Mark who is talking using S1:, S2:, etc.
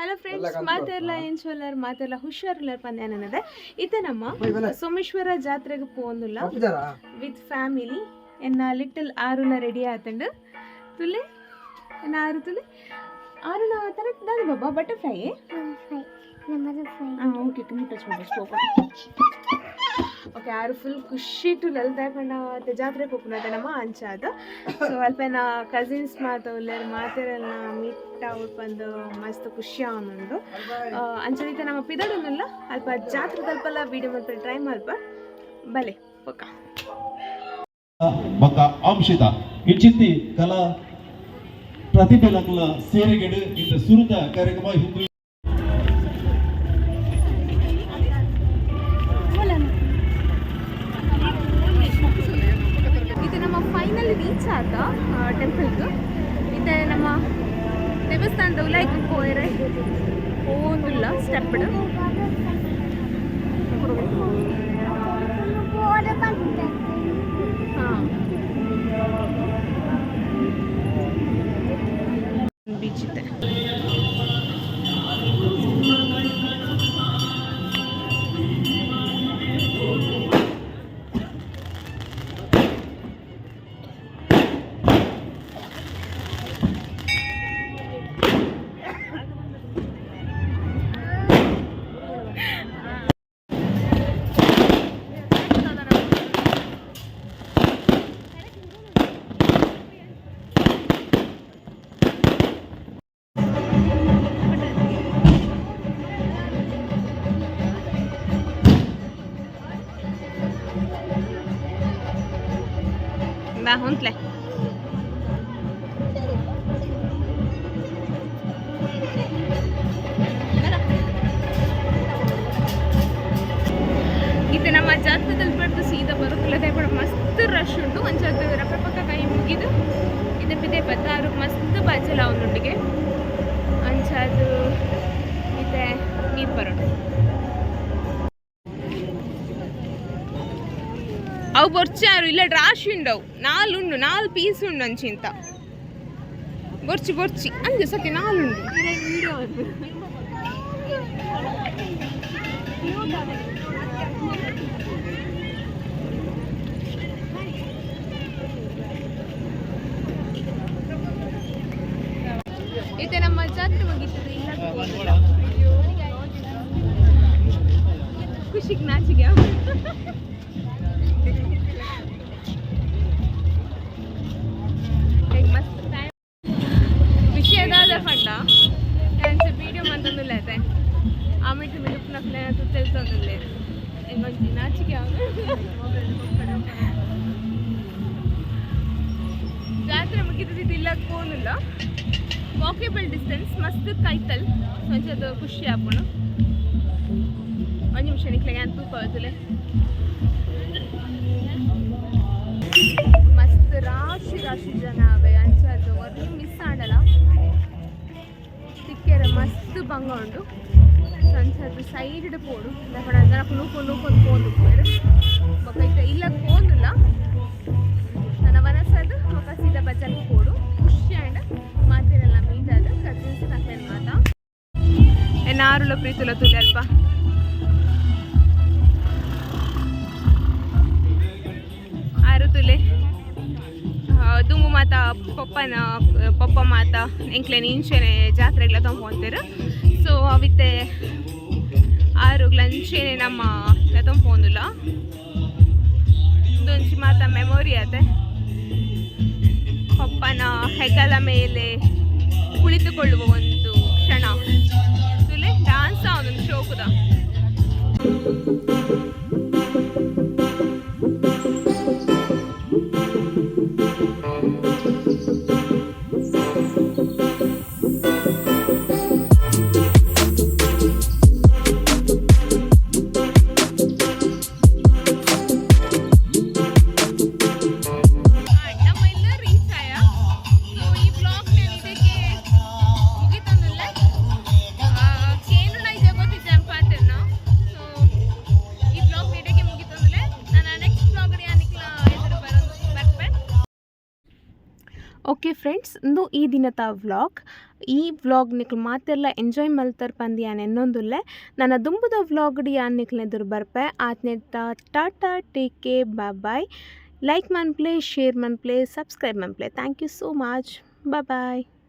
S1: Hello friends, ಮಾತೆರ್ಲ ಎಂಚೋಲರ್? ಮಾತೆರ್ಲ ಹುಷಾರುಲ್ಲರ್ ಪಂದ್ ಏನನ್ನದೆ. ಇತ್ತೆ ನಮ್ಮ ಸೋಮೇಶ್ವರ ಜಾತ್ರೆಗೆ ಪೋಂದುಲ್ಲ ವಿತ್ ಫ್ಯಾಮಿಲಿ. ಎನ್ನ ಲಿಟಲ್ ಆರುಲ ರೆಡಿ ಆತಂಡು. ತುಲೆ ಎನ್ನ ಆರು ತುಲೆ. ಆರುನ ತರ ದಾದ ಬಾಬಾ? ಬಟರ್ಫ್ಲೈ. ಹಾಂ, ಓಕೆ, ಟಚ್ ಮಾಡಿ. ಓಕೆ, ಆರು ಫುಲ್ ಖುಷಿ ಟು ಲಲ್ತಾ ಪಂಡ ಜಾತ್ರೆ ಪೋಪುನ ನಮ್ಮ ಅಂಚಾದ. ಸೊ ಅಲ್ಪ ಕಸಿನ್ಸ್ ಮಾತ ಉಲ್ಲೆರ್, ಮಾತೆರೆಲ್ಲ ಮೀಟ್ ಔಟ್ ಬಂದು ಮಸ್ತ್ ಖುಷಿ ಆವೊಂದುಂಡು. ಅಂಚನೆ ನಮ್ಮ ಪಿದಡುಂದುಲ್ಲ. ಅಲ್ಪ ಜಾತ್ರೆ ತಲ್ಪಲ್ಲ ವೀಡಿಯೋ ಮಲ್ಪ ಟ್ರೈ ಮಲ್ಪ. ಬಲೆ ಪೊಕ್ಕ.
S2: ಬೊಕ್ಕ ಅಂಶಿತ ಇಂಚಿತ್ತಿ ಕಲಾ ಪ್ರತಿಭೆಲಕ್ಲ ಸೇರಿಗೆಡು ಇಂತ ಸುರುತ ಕಾರ್ಯಕ್ರಮ ಹಿಂದೂ
S1: ಇದು ನಮ್ಮ ಫೈನಲ್ ರೀಚ್ ಆತ ಟೆಂಪಲ್ಗೆ. ಇದು ನಮ್ಮ ದೇವಸ್ಥಾನದ ಉಲಾಯ್ಕ್ ಪೋಯರೆ ಪೋಂದುಲ್ಲ ಸ್ಟೆಪ್ಡ್. ಹಾಂ, ಬೀಚ್ ಇದೆ. ಬಾ ಹೊಂತ್ಲೆ. ಇದು ನಮ್ಮ ಜಾತ್ರೆದಲ್ಲಿ ಬಡ್ದು ಸೀದಾ ಬರುತ್ತಲ್ಲ. ಬಡ ಮಸ್ತ್ ರಶ್ ಉಂಟು. ಒಂಚೂರು ರಪ್ಪ ಪಕ್ಕ ಕೈ ಮುಗಿದು ಇದು ಪಿದೆ ಬತ್ತಾರು ಮಸ್ತ್ ಬಾಜಲ ಅವನೊಟ್ಟಿಗೆ ಅಂಚಾದು ಇದೆ ನೀರು ಬರೋಣ. ಅವು ಬೊರ್ಚಾರು ಇಲ್ಲ, ರಾಶಿ ಉಂಡವು. ನಾಲ್ ಉಂಡು, ನಾಲ್ ಪೀಸ್ ಉಂಡು ಅಂಚಿಂತ. ಬೊರ್ಚಿ ಬೊರ್ಚಿ ಅಂಜು ಸತ್ಯ, ನಾಲ್ ಉಂಡು. ಇದು ನಮ್ಮ ಜಾತ್ರೆ ಮುಗೀತದೆ. ಇಲ್ಲ, ಖುಷಿಗೆ ನಾಚಿಗೆ. ಈಗ ಮಸ್ತ್ ಟೈಮ್. ವಿಷಯ ದಾದ ಪಂಡ, ಅಂಚ ವೀಡಿಯೋ ಮಂತೊಂದುಲ್ಲ. ಆಮೇಲೆ ಮಿಲುಪ್ನಕ್ಲೆ ತೆಲ್ತೊಂದುಲ್ಲೆ. ಎಂಗೊಂಜಿ ನಾಚಿಕೆ ಆವು. ಜಾತ್ರೆ ಮುಗಿದ ಇಲ್ಲ ಪೋನುಲ್ಲ. ವಾಕೇಬಲ್ ಡಿಸ್ಟೆನ್ಸ್, ಮಸ್ತ್ ಕೈತಲ್. ಒಂಚದ ಖುಷಿ ಆಪುಂಡು. ಒಂದು ನಿಮಿಷ ನಿಕ್ಲೆಗೆ ಅಂತ ತೂಪ. ಮಸ್ತ್ ರಾಶಿ ರಾಶಿ ಜನ ಅವೆ. ಅಂಚದು ಒರ್ಲಿ ಮಿಸ್ ಆಂಡಲ ತಿಕ್ಕೆರೆ ಮಸ್ತ್ ಬಂಗ ಉಂಡು. ಅಂಚದು ಸೈಡ್ ಪೋಡು. ಜನಕ್ಕೆ ನೂಕೊಂಡು ನೂಕೊಂಡು ಪೋಂದು ಪೋಯರು. ಬೊಕ ಇತ್ತೆ ಇಲ್ಲ ಪೋಂದುಲ್ಲ. ನನ್ನ ಮನಸ್ಸದು ಬೊಕ ಸೀದಾ ಬಜಾರ್ ಪೋಡು. ಖುಷಿ ಆಂಡ್ ಮಾತೆರೆಲ್ಲ ಮೀಟ್ ಆದ ಕಸಿನ್ಸ್ ನಕ್ಲೆನ್ ಮಾತ. ಎನ್ನಾರುಲ ಪ್ರೀತುಲ ತುಲೆ ಅಲ್ಪ. ಆರು ತುಲೆ ದುಂಬು ಮಾತ ಪಪ್ಪನ ಪಪ್ಪ ಮಾತ ಎಂಕ್ಲೆನ್ ಇಂಚೆನೆ ಜಾತ್ರೆಗ್ಲ ತೊಂಪೊಂತೆರ್. ಸೊ ಅವಿತ್ತೆ ಆರುಗ್ಲ ಅಂಚೆನೆ ನಮ್ಮ ಲೆತೊಂಪೊಂದುಲ್ಲ. ಉಂದೊಂಜಿ ಮಾತ ಮೆಮೊರಿ ಅತೆ. ಪಪ್ಪನ ಹೆಗಲ ಮೇಲೆ ಕುಳಿತುಕೊಳ್ಳುವ ಒಂದು ಕ್ಷಣ. ತುಲೆ ಡಾನ್ಸ್ ಒಂದು ಶೋಕುದ. ನಮ್ಮ ಇಲ್ಲ ರೀಚ್ ಆಯ. ಸೊ ಈ ವ್ಲಾಗ್ ನಾನು ಇದಕ್ಕೆ ಮುಗಿತೊಂದುಲ್ಲ. ಕೇನುನ ಜಗತ್ತಿಜ ಪಾತೆರ್ನ. ಸೊ ಓಕೆ ಫ್ರೆಂಡ್ಸ್, ಇಂದು ಈ ದಿನತ ವ್ಲಾಗ್. ಈ ವ್ಲಾಗ್ ನಿಕ್ಲು ಮಾತೆರ್ಲ ಎಂಜಾಯ್ ಮಲ್ತರ್ ಪಂದ್ ಯಾನ್ ಎನ್ನೊಂದುಲ್ಲೆ. ನನ್ನ ದುಂಬುದ ವ್ಲಾಗ್ ಯಾನ್ ನಿಕ್ಲೆದುರು ಬರ್ಪೆ. ಆತ್ನೆಟ್ಟ tata, take care, bye. Like ಮನ್ಪುಲೆ, ಶೇರ್ ಮನ್ಪುಲೆ, ಸಬ್ಸ್ಕ್ರೈಬ್ ಮನ್ಪುಲೆ. Thank you so much, bye.